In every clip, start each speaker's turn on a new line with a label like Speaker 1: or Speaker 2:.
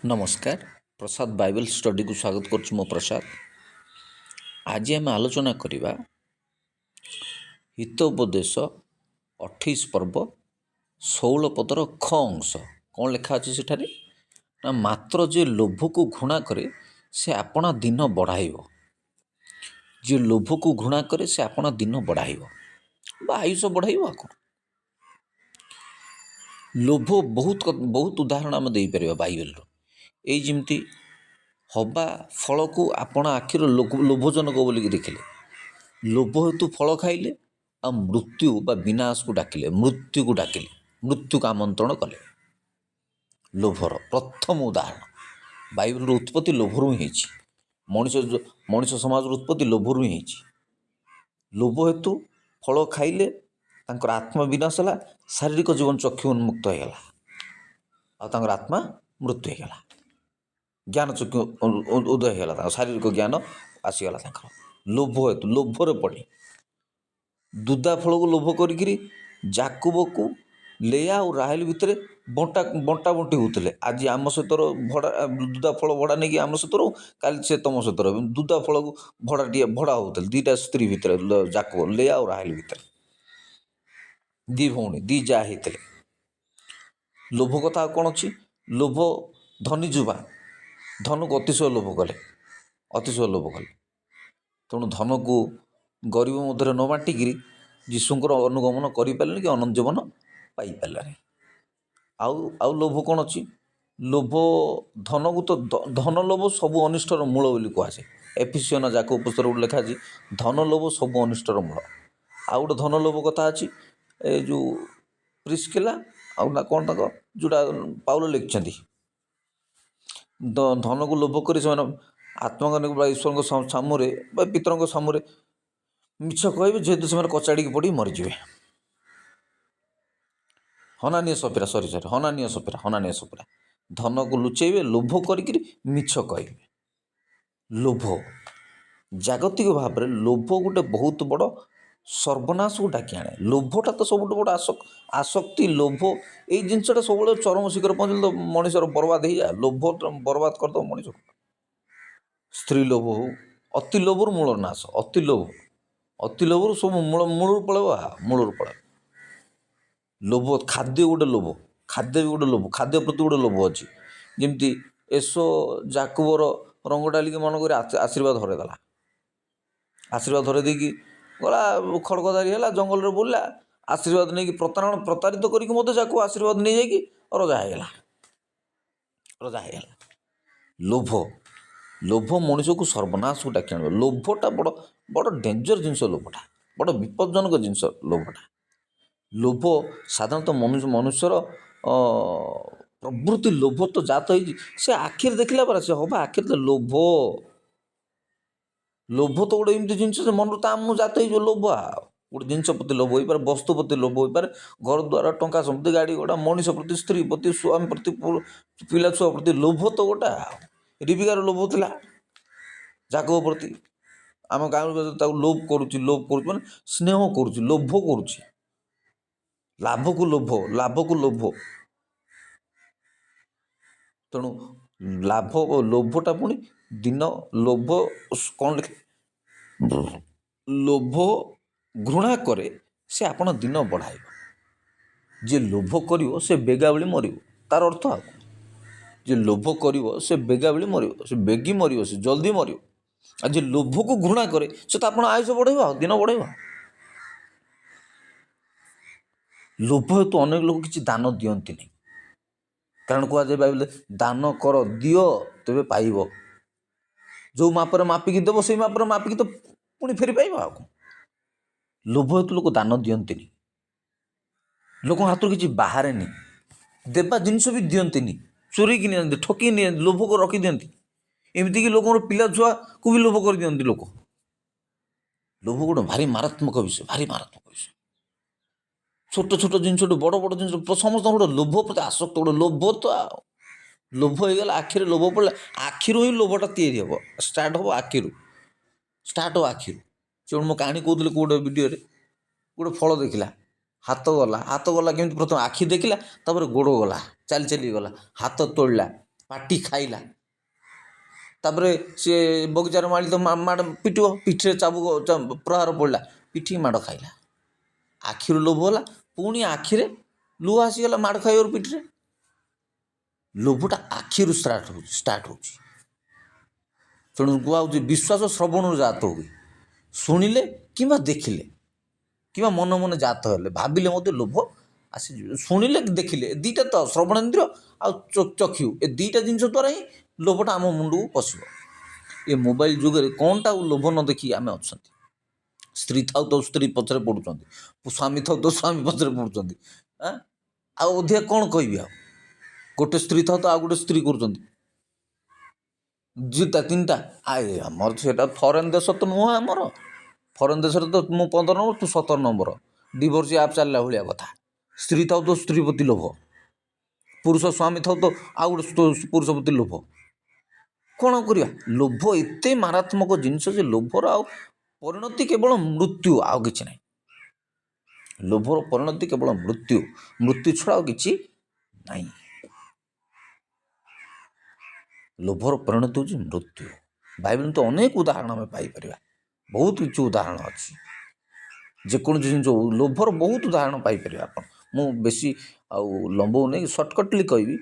Speaker 1: ନମସ୍କାର, ପ୍ରସାଦ ବାଇବେଲ ଷ୍ଟଡିକୁ ସ୍ୱାଗତ କରୁଛି ମୁଁ ପ୍ରସାଦ। ଆଜି ଆମେ ଆଲୋଚନା କରିବା ହିତୋପଦେଶ 28 ପର୍ବ 16 ପଦର ଖ ଅଂଶ। କ'ଣ ଲେଖା ଅଛି ସେଠାରେ ନା, ମାତ୍ର ଯିଏ ଲୋଭକୁ ଘୃଣା କରେ ସେ ଆପଣା ଦିନ ବଢ଼ାଇବ। ଯିଏ ଲୋଭକୁ ଘୃଣା କରେ ସେ ଆପଣା ଦିନ ବଢ଼ାଇବ ବା ଆୟୁଷ ବଢ଼ାଇବ। ଆଉ କ'ଣ ଲୋଭ? ବହୁତ ବହୁତ ଉଦାହରଣ ଆମେ ଦେଇପାରିବା ବାଇବେଲରୁ। ଏଇ ଯେମିତି ହବା ଫଳକୁ ଆପଣା ଆଖିର ଲୋଭଜନକ ବୋଲିକି ଦେଖିଲେ, ଲୋଭ ହେତୁ ଫଳ ଖାଇଲେ ଆଉ ମୃତ୍ୟୁ ବା ବିନାଶକୁ ଡାକିଲେ, ମୃତ୍ୟୁକୁ ଡାକିଲେ, ମୃତ୍ୟୁକୁ ଆମନ୍ତ୍ରଣ କଲେ। ଲୋଭର ପ୍ରଥମ ଉଦାହରଣ ବାଇବେଲର ଉତ୍ପତ୍ତି ଲୋଭରୁ ହିଁ ହେଇଛି। ମଣିଷ ସମାଜର ଉତ୍ପତ୍ତି ଲୋଭରୁ ହିଁ ହେଇଛି। ଲୋଭ ହେତୁ ଫଳ ଖାଇଲେ, ତାଙ୍କର ଆତ୍ମା ବିନାଶ ହେଲା, ଶାରୀରିକ ଜୀବନ ଚକ୍ଷୁ ଉନ୍ମୁକ୍ତ ହେଇଗଲା ଆଉ ତାଙ୍କର ଆତ୍ମା ମୃତ୍ୟୁ ହେଇଗଲା। ଜ୍ଞାନ ଚକ୍ଷୁ ଉଦୟ ହେଇଗଲା, ତାଙ୍କର ଶାରୀରିକ ଜ୍ଞାନ ଆସିଗଲା ତାଙ୍କର। ଲୋଭ ହେତୁ, ଲୋଭରେ ପଡ଼ି ଦୁଦା ଫଳକୁ ଲୋଭ କରିକିରି ଜାକୁବକୁ ଲେୟା ଆଉ ରାହେଲ ଭିତରେ ବଣ୍ଟା ବଣ୍ଟା ବଣ୍ଟି ହେଉଥିଲେ। ଆଜି ଆମ ସହିତ ଭଡ଼ା, ଦୁଦା ଫଳ ଭଡ଼ା ନେଇକି ଆମ ସହିତ ରହୁ, କାଲି ସେ ତୁମ ସହିତ ରହିବ। ଦୁଦା ଫଳକୁ ଭଡ଼ା ଟିକେ ଭଡ଼ା ହେଉଥିଲେ ଦୁଇଟା ସ୍ତ୍ରୀ ଭିତରେ, ଜାକୁବ ଲେୟା ଆଉ ରାହେଲ ଭିତରେ, ଦୁଇ ଭଉଣୀ ଦୁଇ ଯା ହେଇଥିଲେ। ଲୋଭ କଥା ଆଉ କ'ଣ ଅଛି? ଲୋଭ, ଧନୀ ଯୁବା ଧନକୁ ଅତିଶୟ ଲୋଭ କଲେ, ଅତିଶୟ ଲୋଭ କଲେ। ତେଣୁ ଧନକୁ ଗରିବ ମଧ୍ୟରେ ନ ବାଣ୍ଟିକିରି ଯୀଶୁଙ୍କର ଅନୁଗମନ କରିପାରିଲେନି କି ଅନନ୍ତ ଜୀବନ ପାଇପାରିଲାନି। ଆଉ ଲୋଭ କ'ଣ ଅଛି? ଲୋଭ ଧନକୁ ତ ଧନ ଲୋଭ ସବୁ ଅନିଷ୍ଟର ମୂଳ ବୋଲି କୁହାଯାଏ। ଏଫିସୀୟ ନା ଯାକୁବ ପୁସ୍ତକରେ ଗୋଟେ ଲେଖା ଅଛି, ଧନ ଲୋଭ ସବୁ ଅନିଷ୍ଟର ମୂଳ। ଆଉ ଗୋଟେ ଧନ ଲୋଭ କଥା ଅଛି, ଏ ଯେଉଁ ପ୍ରିସ୍କିଲା ଆଉ ନା କ'ଣ ତାଙ୍କ ଯେଉଁଟା ପାଉଲ ଲେଖିଛନ୍ତି, ଧନକୁ ଲୋଭ କରି ସେମାନେ ଆତ୍ମାଙ୍କ ବା ଈଶ୍ୱରଙ୍କ ସାମୁରେ ବା ପିତରଙ୍କ ସାମୁରେ ମିଛ କହିବେ, ଯେହେତୁ ସେମାନେ କଚାଡ଼ିକି ପଡ଼ି ମରିଯିବେ। ହନାନୀୟ ସପିରା, ସରି ସରି, ହନାନୀୟ ସପିରା, ହନାନୀୟ ସପିରା ଧନକୁ ଲୁଚେଇବେ, ଲୋଭ କରିକିରି ମିଛ କହିବେ। ଲୋଭ ଜାଗତିକ ଭାବରେ ଲୋଭ ଗୋଟେ ବହୁତ ବଡ଼ ସର୍ବନାଶକୁ ଡାକି ଆଣେ। ଲୋଭଟା ତ ସବୁଠୁ ବଡ଼ ଆସକ୍ତି। ଲୋଭ ଏଇ ଜିନିଷଟା ସବୁବେଳେ ଚରମ ଶିଖରେ ପହଞ୍ଚିଲେ ତ ମଣିଷର ବର୍ବାଦ ହେଇଯାଏ। ଲୋଭ ତ ବର୍ବାଦ କରିଦେବ ମଣିଷକୁ। ସ୍ତ୍ରୀ ଲୋଭ ହଉ, ଅତି ଲୋଭରୁ ମୂଳ ନାଶ। ଅତି ଲୋଭ, ଅତି ଲୋଭରୁ ସବୁ ମୂଳରୁ ପଳେଇବ, ମୂଳରୁ ପଳେଇବ ଲୋଭ। ଖାଦ୍ୟ ଗୋଟେ ଲୋଭ, ଖାଦ୍ୟ ବି ଗୋଟେ ଲୋଭ, ଖାଦ୍ୟ ପ୍ରତି ଗୋଟେ ଲୋଭ ଅଛି। ଯେମିତି ଏଷୌ ଜାକୁବର ରଙ୍ଗ ଡାଲିକି ମନ କରି ଆଶୀର୍ବାଦ ଧରେଇଦେଲା, ଆଶୀର୍ବାଦ ଧରେଇ ଦେଇକି ଗଲା, ଖଡ଼ଗଧାରୀ ହେଲା, ଜଙ୍ଗଲରେ ବୁଲିଲା, ଆଶୀର୍ବାଦ ନେଇକି ପ୍ରତାରିତ କରିକି ମଧ୍ୟ ଯାକୁ ଆଶୀର୍ବାଦ ନେଇଯାଇକି ରଜା ହେଇଗଲା, ରଜା ହେଇଗଲା। ଲୋଭ, ଲୋଭ ମଣିଷକୁ ସର୍ବନାଶକୁ ଡାକି ଆଣିବ। ଲୋଭଟା ବଡ଼ ବଡ଼ ଡେଞ୍ଜର ଜିନିଷ, ଲୋଭଟା ବଡ଼ ବିପଜ୍ଜନକ ଜିନିଷ। ଲୋଭଟା, ଲୋଭ ସାଧାରଣତଃ ମନୁଷ୍ୟର ପ୍ରବୃତ୍ତି ଲୋଭ ତ ଜାତ ହେଇଛି। ସେ ଆଖିରେ ଦେଖିଲା ପରେ ସେ ହବା ଆଖିରେ ତ ଲୋଭ। ଲୋଭ ତ ଗୋଟେ ଏମିତି ଜିନିଷ ଯେ ମନରୁ ତା ମନରୁ ଜାତ ହେଇଯିବ ଲୋଭ। ଆଉ ଗୋଟେ ଜିନିଷ ପ୍ରତି ଲୋଭ ହୋଇପାରେ, ବସ୍ତୁ ପ୍ରତି ଲୋଭ ହୋଇପାରେ, ଘର ଦ୍ୱାର, ଟଙ୍କା ସମ୍ପତ୍ତି, ଗାଡ଼ି ଘୋଡ଼ା, ମଣିଷ ପ୍ରତି, ସ୍ତ୍ରୀ ପ୍ରତି, ସ୍ୱାମୀ ପ୍ରତି, ପିଲା ଛୁଆ ପ୍ରତି ଲୋଭ ତ ଗୋଟେ। ଆଉ ରିବିକାର ଲୋଭ ଥିଲା ଜାକବ ପ୍ରତି। ଆମ ଗାଁ ତାକୁ ଲୋଭ କରୁଛି, ଲୋଭ କରୁଛି ମାନେ ସ୍ନେହ କରୁଛି, ଲୋଭ କରୁଛି, ଲାଭକୁ ଲୋଭ, ଲାଭକୁ ଲୋଭ। ତେଣୁ ଲାଭ ଓ ଲୋଭଟା ପୁଣି ଦିନ ଲୋଭ କ'ଣ ଲେଖେ, ଲୋଭ ଘୃଣା କରେ ସେ ଆପଣ ଦିନ ବଢ଼ାଇବ। ଯିଏ ଲୋଭ କରିବ ସେ ବେଗା ଭଳି ମରିବ। ତାର ଅର୍ଥ ଆଉ କ'ଣ? ଯିଏ ଲୋଭ କରିବ ସେ ବେଗା ଭଳି ମରିବ, ସେ ବେଗି ମରିବ, ସେ ଜଲ୍ଦି ମରିବ। ଆଉ ଯିଏ ଲୋଭକୁ ଘୃଣା କରେ ସେ ତ ଆପଣ ଆୟୁଷ ବଢ଼େଇବ ଆଉ ଦିନ ବଢ଼େଇବ। ଲୋଭ ହେତୁ ଅନେକ ଲୋକ କିଛି ଦାନ ଦିଅନ୍ତିନି, କାରଣ କୁହାଯାଏ ବାଇବେଲରେ ଦାନ କର, ଦିଅ ତେବେ ପାଇବ। ଯେଉଁ ମାପରେ ମାପିକି ଦେବ ସେଇ ମାପରେ ମାପିକି ତ ପୁଣି ଫେରି ପାଇବ। ଆଉ କ'ଣ? ଲୋଭ ହେତୁ ଲୋକ ଦାନ ଦିଅନ୍ତିନି, ଲୋକଙ୍କ ହାତରୁ କିଛି ବାହାରେନି, ଦେବା ଜିନିଷ ବି ଦିଅନ୍ତିନି, ଚୋରେଇକି ନିଅନ୍ତି, ଠକିକି ନିଅନ୍ତି, ଲୋଭ ରଖିଦିଅନ୍ତି। ଏମିତିକି ଲୋକଙ୍କର ପିଲା ଛୁଆକୁ ବି ଲୋଭ କରିଦିଅନ୍ତି ଲୋକ। ଲୋଭ ଗୋଟେ ଭାରି ମାରାତ୍ମକ ବିଷୟ, ଭାରି ମାରାତ୍ମକ ବିଷୟ। ଛୋଟ ଛୋଟ ଜିନିଷଠୁ ବଡ଼ ବଡ଼ ଜିନିଷ ସମସ୍ତଙ୍କର ଗୋଟେ ଲୋଭ ପ୍ରତି ଆସକ୍ତ, ଗୋଟେ ଲୋଭ ତ ଆଉ ଲୋଭ ହେଇଗଲା, ଆଖିରେ ଲୋଭ ପଡ଼ିଲା, ଆଖିରୁ ହିଁ ଲୋଭଟା ତିଆରି ହେବ, ଷ୍ଟାର୍ଟ ହେବ ଆଖିରୁ, ଷ୍ଟାର୍ଟ ହେବ ଆଖିରୁ। ସେ ମୁଁ କାହାଣୀ କହୁଥିଲି କେଉଁ ଗୋଟେ ଭିଡ଼ିଓରେ, ଗୋଟେ ଫଳ ଦେଖିଲା, ହାତ ଗଲା, ହାତ ଗଲା କେମିତି? ପ୍ରଥମେ ଆଖି ଦେଖିଲା, ତାପରେ ଗୋଡ଼ ଗଲା, ଚାଲି ଚାଲି ଗଲା, ହାତ ତୋଳିଲା, ପାଟି ଖାଇଲା, ତାପରେ ସିଏ ବଗିଚାରେ ମାଳି ତ ମାଡ଼ ପିଟିବ, ପିଠିରେ ଚାବୁକ ପ୍ରହାର ପଡ଼ିଲା, ପିଠି ମାଡ଼ ଖାଇଲା। ଆଖିରୁ ଲୋଭ ହେଲା, ପୁଣି ଆଖିରେ ଲୁହ ଆସିଗଲା ମାଡ଼ ଖାଇବାରୁ ପିଠିରେ। ଲୋଭଟା ଆଖିରୁ ଷ୍ଟାର୍ଟ ହେଉଛି, ଷ୍ଟାର୍ଟ ହେଉଛି। ତେଣୁ କୁହାହେଉଛି ବିଶ୍ୱାସ ଶ୍ରବଣରୁ ଜାତ ହୁଏ। ଶୁଣିଲେ କିମ୍ବା ଦେଖିଲେ କିମ୍ବା ମନେ ମନେ ଜାତ ହେଲେ, ଭାବିଲେ ମଧ୍ୟ ଲୋଭ ଆସିଯିବ। ଶୁଣିଲେ ଦେଖିଲେ, ଏ ଦୁଇଟା ତ ଶ୍ରବଣେନ୍ଦ୍ରିୟ ଆଉ ଚକ୍ଷୁ, ଏ ଦୁଇଟା ଜିନିଷ ଦ୍ୱାରା ହିଁ ଲୋଭଟା ଆମ ମୁଣ୍ଡକୁ ପଶିବ। ଏ ମୋବାଇଲ ଯୁଗରେ କ'ଣଟା ଆଉ ଲୋଭ ନ ଦେଖି ଆମେ ଅଛନ୍ତି? ସ୍ତ୍ରୀ ଥାଉ ତ ସ୍ତ୍ରୀ ପଛରେ ପଡ଼ୁଛନ୍ତି, ସ୍ୱାମୀ ଥାଉ ତ ସ୍ୱାମୀ ପଛରେ ପଡ଼ୁଛନ୍ତି। ଆଉ ଅଧିକା କ'ଣ କହିବି? ଆଉ ଗୋଟେ ସ୍ତ୍ରୀ ଥାଉ ତ ଆଉ ଗୋଟେ ସ୍ତ୍ରୀ କରୁଛନ୍ତି, ଦୁଇଟା ତିନିଟା। ଆମର ସେଇଟା ଫରେନ୍ ଦେଶ ତ ନୁହଁ। ଆମର ଫରେନ୍ ଦେଶରେ ତ ମୁଁ 15 ନମ୍ବର, ତୁ 17 ନମ୍ବର, ଡିଭୋର୍ସ ଆପ୍ ଚାଲିଲା ଭଳିଆ କଥା। ସ୍ତ୍ରୀ ଥାଉ ତ ସ୍ତ୍ରୀ ପ୍ରତି ଲୋଭ, ପୁରୁଷ ସ୍ୱାମୀ ଥାଉ ତ ଆଉ ଗୋଟେ ପୁରୁଷ ପ୍ରତି ଲୋଭ। କ'ଣ କରିବା? ଲୋଭ ଏତେ ମାରାତ୍ମକ ଜିନିଷ ଯେ ଲୋଭର ଆଉ ପରିଣତି କେବଳ ମୃତ୍ୟୁ, ଆଉ କିଛି ନାହିଁ। ଲୋଭର ପରିଣତି କେବଳ ମୃତ୍ୟୁ, ମୃତ୍ୟୁ ଛଡ଼ା ଆଉ କିଛି ନାହିଁ। ଲୋଭର ପରିଣତି ହେଉଛି ମୃତ୍ୟୁ। ବାଇବେଲ ତ ଅନେକ ଉଦାହରଣ ଆମେ ପାଇପାରିବା, ବହୁତ କିଛି ଉଦାହରଣ ଅଛି। ଯେକୌଣସି ଜିନିଷ ଲୋଭର ବହୁତ ଉଦାହରଣ ପାଇପାରିବା ଆପଣ। ମୁଁ ବେଶୀ ଆଉ ଲମ୍ବଉ ନେଇ ସର୍ଟକଟଲି କହିବି,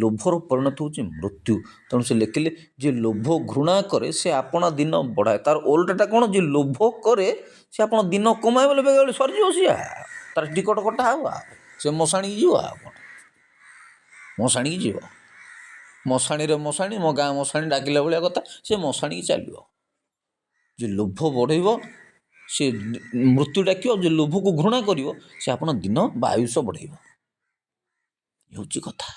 Speaker 1: ଲୋଭର ପରିଣତି ହେଉଛି ମୃତ୍ୟୁ। ତେଣୁ ସେ ଲେଖିଲେ, ଯିଏ ଲୋଭ ଘୃଣା କରେ ସେ ଆପଣା ଦିନ ବଢ଼ାଏ। ତାର ଓଲଟାଟା କ'ଣ? ଯିଏ ଲୋଭ କରେ ସେ ଆପଣ ଦିନ କମାଏ ବୋଲେ ବେଗ ସରିଯିବ, ସିଏ ତାର ଟିକଟ କଟା ହେବ, ଆଉ ସେ ମଶାଣିକି ଯିବ। ଆଉ କ'ଣ? ମଶାଣିକି ଯିବ। ମଶାଣିରେ ମଶାଣି, ମୋ ଗାଁ ମଶାଣି ଡାକିଲା ଭଳିଆ କଥା, ସେ ମଶାଣିକି ଚାଲିବ। ଯିଏ ଲୋଭ ବଢ଼େଇବ ସେ ମୃତ୍ୟୁ ଡାକିବ, ଯିଏ ଲୋଭକୁ ଘୃଣା କରିବ ସେ ଆପଣ ଦିନ ବା ଆୟୁଷ ବଢ଼େଇବ। ଏ ହେଉଛି କଥା।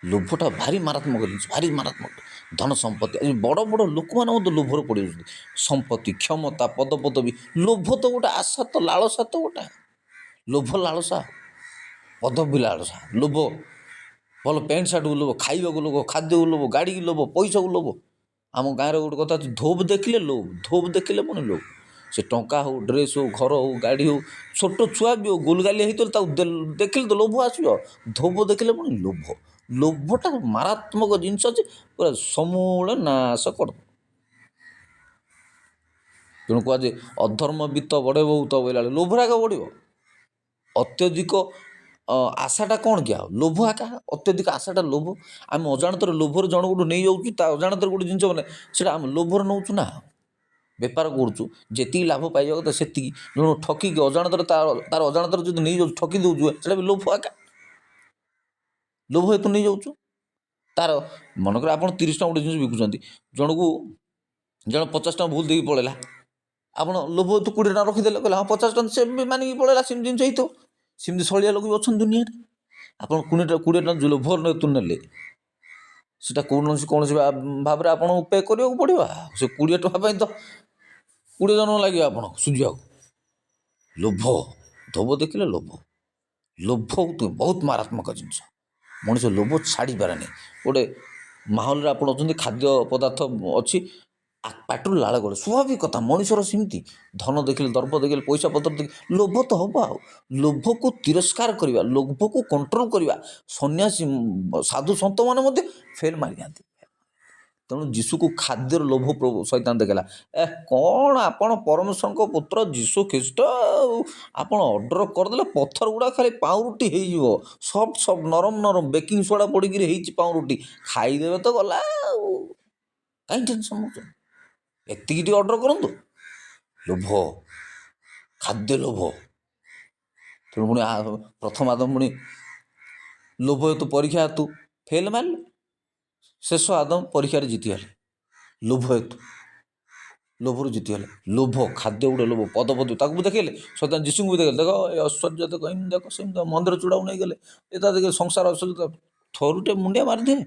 Speaker 1: ଲୋଭଟା ଭାରି ମାରାତ୍ମକ ଜିନିଷ, ଭାରି ମାରାତ୍ମକ। ଧନ ସମ୍ପତ୍ତି, ଆଜି ବଡ଼ ବଡ଼ ଲୋକମାନେ ମଧ୍ୟ ଲୋଭରେ ପଡ଼ିଯାଉଛନ୍ତି। ସମ୍ପତ୍ତି, କ୍ଷମତା, ପଦପଦବୀ, ଲୋଭ ତ ଗୋଟେ ଆଶା ତ, ଲାଳସା ତ ଗୋଟେ ଲୋଭ, ଲାଳସା, ପଦବୀ ଲାଳସା, ଲୋଭ, ଭଲ ପ୍ୟାଣ୍ଟ ସାର୍ଟକୁ ଲୋଭ, ଖାଇବାକୁ ଲୋଭ, ଖାଦ୍ୟକୁ ଲୋଭ, ଗାଡ଼ିକୁ ଲୋଭ, ପଇସାକୁ ଲୋଭ। ଆମ ଗାଁରେ ଗୋଟେ କଥା ଅଛି, ଧୋବ ଦେଖିଲେ ଲୋଭ, ଧୋବ ଦେଖିଲେ ପୁଣି ଲୋଭ। ସେ ଟଙ୍କା ହଉ, ଡ୍ରେସ୍ ହଉ, ଘର ହଉ, ଗାଡ଼ି ହଉ, ଛୋଟ ଛୁଆ ବି ହଉ, ଗୁଲଗାଲିଆ ହେଇଥିବ, ତାକୁ ଦେଖିଲେ ତ ଲୋଭ ଆସିବ। ଧୋବ ଦେଖିଲେ ପୁଣି ଲୋଭ। ଲୋଭଟା ମାରାତ୍ମକ ଜିନିଷ ଯେ ପୁରା ସମୂଳ ନାଶ କରିଦେବ। ତେଣୁ କୁହାଯାଏ ଅଧର୍ମ ବିତ୍ତ ବଢ଼େ ବହୁତ ବୋଇଲା ବେଳେ ଲୋଭ ରାଗ ବଢ଼ିବ। ଅତ୍ୟଧିକ ଆଶାଟା କ'ଣ କି? ଆଉ ଲୋଭ ଆକା, ଅତ୍ୟଧିକ ଆଶାଟା ଲୋଭ। ଆମେ ଅଜାଣତରେ ଲୋଭରେ ଜଣଙ୍କଠୁ ନେଇଯାଉଛୁ, ତା ଅଜାଣତରେ ଗୋଟେ ଜିନିଷ, ମାନେ ସେଇଟା ଆମେ ଲୋଭରେ ନେଉଛୁ ନା। ବେପାର କରୁଛୁ, ଯେତିକି ଲାଭ ପାଇବା କଥା ସେତିକି, ଜଣକୁ ଠକିକି ଅଜାଣତରେ ତାର ଅଜାଣତରେ ଯଦି ନେଇଯାଉଛୁ, ଠକି ଦେଉଛୁ, ସେଇଟା ବି ଲୋଭ ଆକା। ଲୋଭ ହେତୁ ନେଇଯାଉଛୁ ତାର। ମନେକର ଆପଣ 30 ଟଙ୍କା ଗୋଟେ ଜିନିଷ ବିକୁଛନ୍ତି ଜଣକୁ, ଜଣେ 50 ଟଙ୍କା ଭୁଲ ଦେଇକି ପଳେଇଲା, ଆପଣ ଲୋଭ ହେତୁ 20 ଟଙ୍କା ରଖିଦେଲେ, କହିଲେ ହଁ 50 ଟଙ୍କା, ସେ ବି ମାନିକି ପଳେଇଲା, ସେମିତି ଜିନିଷ ହେଇଥିବ। ସେମିତି ସଳିଆ ଲୋକ ବି ଅଛନ୍ତି ଦୁନିଆରେ। ଆପଣ 20 ଟଙ୍କା ଲୋଭ ହେତୁ ନେଲେ, ସେଇଟା କୌଣସି ଭାବରେ ଆପଣଙ୍କୁ ପେ କରିବାକୁ ପଡ଼ିବ। ସେ 20 ଟଙ୍କା ପାଇଁ ତ 20 ଜଣ ଲାଗିବ ଆପଣଙ୍କୁ ସୁଝିବାକୁ। ଲୋଭ, ଧୋବ ଦେଖିଲେ ଲୋଭ। ଲୋଭ ବହୁତ ମାରାତ୍ମକ ଜିନିଷ। ମଣିଷ ଲୋଭ ଛାଡ଼ିପାରେନି। ଗୋଟେ ମାହୋଲରେ ଆପଣ ଅଛନ୍ତି, ଖାଦ୍ୟ ପଦାର୍ଥ ଅଛି, ପାଟିରୁ ଲାଳ ଗଳେ, ସ୍ୱାଭାବିକ କଥା। ମଣିଷର ସେମିତି ଧନ ଦେଖିଲେ, ଦର୍ପ ଦେଖିଲେ, ପଇସା ପତ୍ର ଦେଖିଲେ ଲୋଭ ତ ହେବ। ଆଉ ଲୋଭକୁ ତିରସ୍କାର କରିବା, ଲୋଭକୁ କଣ୍ଟ୍ରୋଲ କରିବା, ସନ୍ନ୍ୟାସୀ ସାଧୁ ସନ୍ଥମାନେ ମଧ୍ୟ ଫେଲ୍ ମାରିଯାଆନ୍ତି। ତେଣୁ ଯୀଶୁକୁ ଖାଦ୍ୟର ଲୋଭ ଶୈତାନ ଦେଖେଇଲା। ଏ କ'ଣ ଆପଣ ପରମେଶ୍ୱରଙ୍କ ପୁତ୍ର ଯୀଶୁ ଖ୍ରୀଷ୍ଟ, ଆଉ ଆପଣ ଅର୍ଡ଼ର କରିଦେଲେ ପଥର ଗୁଡ଼ା ଖାଲି ପାଉଁରୁଟି ହେଇଯିବ, ସଫ୍ଟ ସଫ୍ଟ, ନରମ ନରମ, ବେକିଂ ସୋଡ଼ା ପଡ଼ିକିରି ହେଇଛି ପାଉଁରୁଟି, ଖାଇଦେବେ ତ ଗଲା, ଆଉ କାହିଁ ଟେନସନ୍ ହେଉଛନ୍ତି? ଏତିକି ଟିକେ ଅର୍ଡ଼ର କରନ୍ତୁ। ଲୋଭ, ଖାଦ୍ୟ ଲୋଭ। ତେଣୁ ପୁଣି ପ୍ରଥମ ଆଦମ ପୁଣି ଲୋଭ ହେତୁ, ପରୀକ୍ଷା ହେତୁ ଫେଲ୍ ମାରିଲେ। ଶେଷ ଆଦମ ପରୀକ୍ଷାରେ ଜିତିଗଲେ, ଲୋଭ ହେତୁ, ଲୋଭରୁ ଜିତିଗଲେ। ଲୋଭ, ଖାଦ୍ୟ ଗୋଟେ ଲୋଭ, ପଦପଦବୀ ତାକୁ ବି ଦେଖେଇଲେ ଶୈତାନ, ଯୀଶୁଙ୍କୁ ବି ଦେଖେଇଲେ, ଦେଖ ଏ ଐଶ୍ୱର୍ଯ୍ୟ, ଦେଖ ଏମିତି, ଦେଖ ସେମିତି, ମନ୍ଦିର ଚୂଡ଼ାକୁ ନେଇଗଲେ, ଏ ତା ଦେଖେ ସଂସାର ଐଶ୍ୱର୍ଯ୍ୟ, ଥରୁଟେ ମୁଣ୍ଡିଆ ମାରିଦିଏ,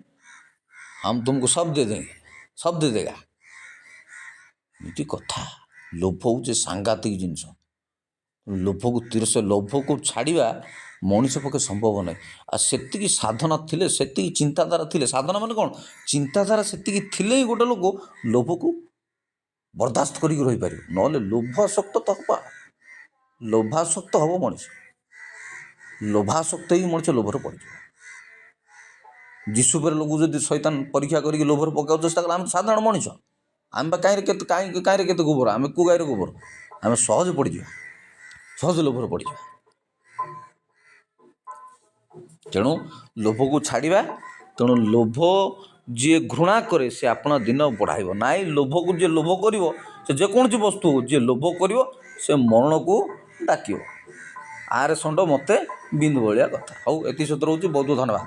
Speaker 1: हम तुमको सब दे देंगे, सब दे देगा। ଏମିତି କଥା। ଲୋଭ ହେଉଛି ସାଂଘାତିକ ଜିନିଷ। ଲୋଭକୁ ତିରସ, ଲୋଭକୁ ଛାଡ଼ିବା ମଣିଷ ପକ୍ଷେ ସମ୍ଭବ ନାହିଁ। ଆଉ ସେତିକି ସାଧନା ଥିଲେ, ସେତିକି ଚିନ୍ତାଧାରା ଥିଲେ, ସାଧନା ମାନେ କ'ଣ? ଚିନ୍ତାଧାରା ସେତିକି ଥିଲେ ହିଁ ଗୋଟେ ଲୋକ ଲୋଭକୁ ବରଦାସ୍ତ କରିକି ରହିପାରିବ, ନହେଲେ ଲୋଭାସକ୍ତ ତ ହେବ। ଲୋଭାସକ୍ତ ହେବ ମଣିଷ, ଲୋଭାସକ୍ତ ହେଇକି ମଣିଷ ଲୋଭରେ ପଡ଼ିଯିବ। ଯୀଶୁ ଉପରେ ଲୋକ ଯଦି ଶୈତାନ ପରୀକ୍ଷା କରିକି ଲୋଭରେ ପକାଇବାକୁ ଚେଷ୍ଟା କଲା, ଆମେ ସାଧାରଣ ମଣିଷ, ଆମେ ବା କାହିଁରେ କେତେ କାହିଁ କାହିଁରେ କେତେ ଗୋବର, ଆମେ କେଉଁ ଗାଈର ଗୋବର, ଆମେ ସହଜ ପଡ଼ିଯିବା, ସହଜ ଲୋଭରେ ପଡ଼ିଯିବା। ତେଣୁ ଲୋଭକୁ ଛାଡ଼ିବା। ତେଣୁ ଲୋଭ ଯିଏ ଘୃଣା କରେ ସେ ଆପଣା ଦିନ ବଢ଼ାଇବ ନାଇଁ। ଲୋଭକୁ ଯିଏ ଲୋଭ କରିବ, ସେ ଯେକୌଣସି ବସ୍ତୁ ଯିଏ ଲୋଭ କରିବ ସେ ମରଣକୁ ଡାକିବ। ଆରେ ଷଣ୍ଢ ମୋତେ ବିନ୍ଦୁ ଭଳିଆ କଥା। ହଉ, ଏତିକି ସହିତ ରହୁଛି। ବହୁତ ବହୁତ ଧନ୍ୟବାଦ।